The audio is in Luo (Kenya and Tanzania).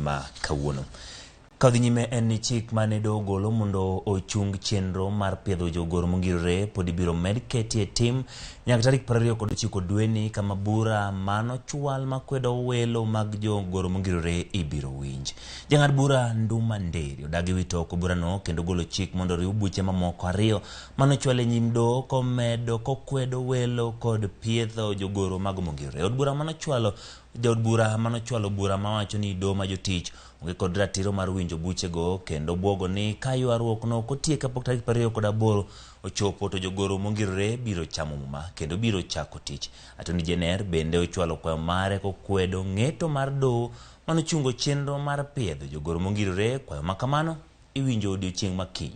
ma kawuono. Ka odhi nyime en ni chik mane doho ogolo mondo ochung chenro mar piedho jogoro mongirore pod ibiro med keti e tim nyaka tarik 29 dweni kama bura manochwal makwedo welo mag jogoro mongirore ibiro winj. Jang'ad bura Nduma Nderi odagi wito oko burano kendo golo chik mondo oriw buche mamoko ariyo manochwal e nyim doho komedo kokwedo welo kod piedho jogoro mago mongirore. Od bura manochwalo jaod bura manochwalo bura mawacho ni doho ma jotich onge kod ratiro mar winjo buchego kendo bwogo ni ka ywaruok no ok otiek kapok tarik 28 ochopo to jogoro mongirore biro chamo muma kendo biro chako tich. Attorney General bende ochwalo kwayo mare kokwedo ng'eto mar doho manochungo chenro mar piedho jogoro mongirore. Kwayo ma kamano iwinjo odiochieng' ma kiny.